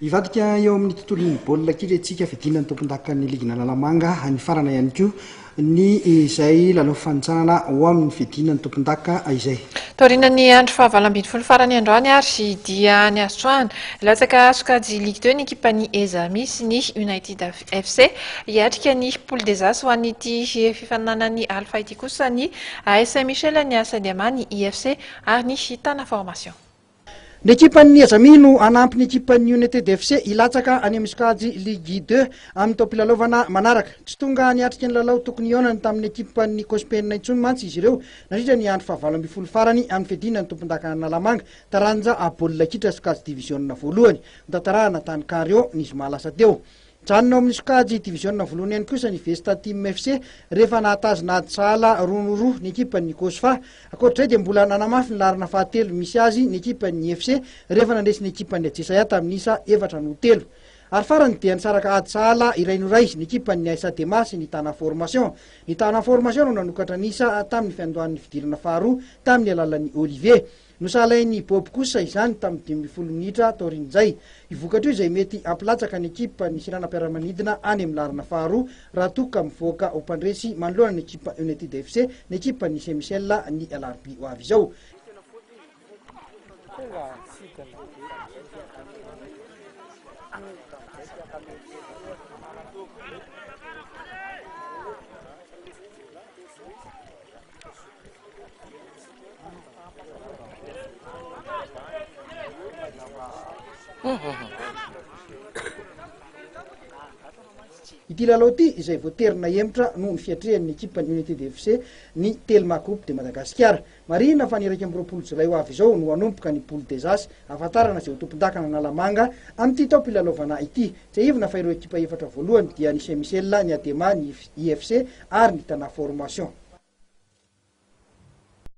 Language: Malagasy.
Hivadika eo amin'ny tontolon'ny baolina kitra isika, fiadiana ny tompondakan'ny ligin'Analamanga, nifarana ihany koa ny izay lalao fanintsanana ho amin'ny fiadiana ny tompondaka izay. Taorian'ny andro fahavalo ambin'ny folo farany androany ary dia niasotrahana latsaka sokajy Ligue 2 ny ekipan'ny Ezami sy ny United FC. Hiatrika ny Poule des As ho an'ity fifaninanan'ny Alpha ity kosa ny AS Saint Michel, ny AS Diamant, ny IFC ary ny Tana Formation. Ny ekipan'ny Azami no hanampy ny ekipan'ny United FC hilatsaka any amin'ny sokajy Ligue 2 amin'ny taom-pilalaovana manaraka. Tsy tonga niatrika ny lalao tokony hihaonany tamin'ny ekipan'ny Cospn intsony mantsy izy ireo nandritra ny andro fahavalo ambin'ny folo farany amin'ny fiadiana ny tompondakan'Analamanga, taranja baolina kitra sokajy diviziona voalohany, notanterahana tany Carion ny zoma lasa teo. Mijanona ao amin'ny sokajy diviziona voalohany ihany kosa ny Vesta Team FC rehefa nahatazona ady sahala roa no roa ny ekipan'ny Cosfa. Ankoatra izay dia mbola nanamafy ny laharana fahatelo misy azy ny ekipan'ny FC rehefa nandresy ny ekipan'ny Ajesaia tamin'ny isa efatra noho telo. Ary farany dia nisaraka ady sahala iray no iray ny ekipan'ny AS Adema sy ny Tana Formation. Ny Tana Formation no nanokatra ny isa tamin'ny fiandohan'ny fidirana faharoa tamin'ny alalan'i Olivier. Nosahalain'i Bob kosa izany tamin'ny 15 minitra taorian'izay. Io vokatra io izay mety hampilatsaka ny ekipan'ny seranam-piaramanidina any amin'ny laharana faharoa raha toa ka mivoaka ho mpandresy manoloana ny ekipa United FC ny ekipan'ny Saint Michel ny alarobia ho avy izao. Ity lalao ity izay voatery nahemotra noho ny fiatrehan'ny ekipan'ny United FC ny Telma Coupe de Madagascar. Marihina fa ny 21 jolay ho avy izao no hanomboka ny Poule des As hahafantarana izay ho tompondakan'Analamanga amin'ity taom-pilalaovana ity. Tsiahivina fa ireo ekipa efatra voalohany dia ny Saint Michel, ny Adema, ny IFC ary ny Tana Formation.